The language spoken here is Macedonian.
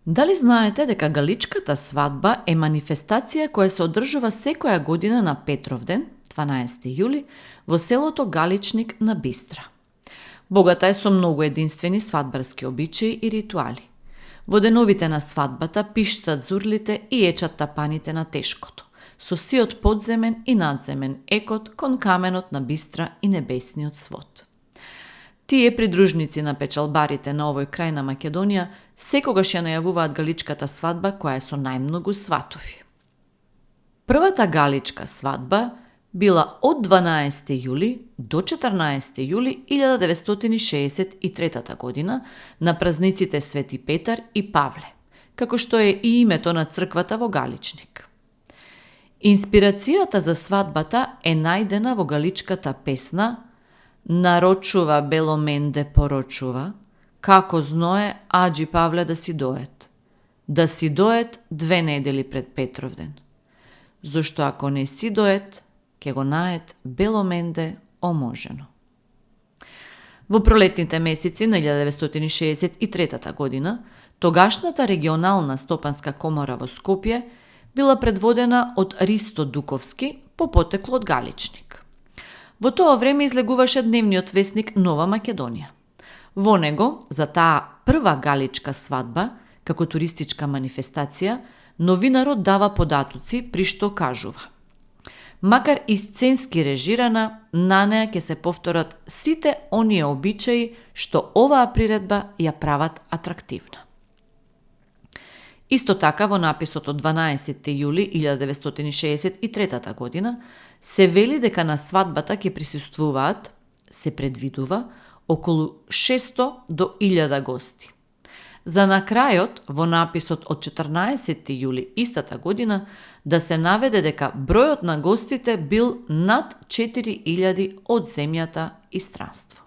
Дали знаете дека галичката свадба е манифестација која се одржува секоја година на Петровден, 12 јули, во селото Галичник на Бистра. Богата е со многу единствени свадбарски обичаи и ритуали. Во деновите на свадбата пиштат зурлите и ечат тапаните на тешкото, со сиот подземен и надземен екот кон каменот на Бистра и небесниот свод. Тие придружници на печалбарите на овој крај на Македонија секогаш ја најавуваат галичката свадба која е со најмногу сватови. Првата галичка свадба била од 12 јули до 14 јули 1963 година на празниците Свети Петар и Павле, како што е и името на црквата во Галичник. Инспирацијата за свадбата е најдена во галичката песна "Нарочува бело менде порочува, како зное аџи Павле да си доет. Да си доет 2 недели пред Петровден. Зошто ако не си доет, ке го нает бело менде оможено." Во пролетните месеци на 1963 година, тогашната регионална стопанска комора во Скопје била предводена од Ристо Дуковски по потекло од Галичник. Во тоа време излегуваше дневниот весник Нова Македонија. Во него, за таа прва галичка свадба, како туристичка манифестација, новинарот дава податоци при што кажува: макар и сценски режирана, на неа ќе се повторат сите оние обичаи што оваа приредба ја прават атрактивна. Исто така во написот од 12 јули 1963 година се вели дека на свадбата ќе присуствуваат, се предвидува, околу 600 до 1000 гости. За на крајот, во написот од 14 јули истата година, да се наведе дека бројот на гостите бил над 4000 од земјата и странство.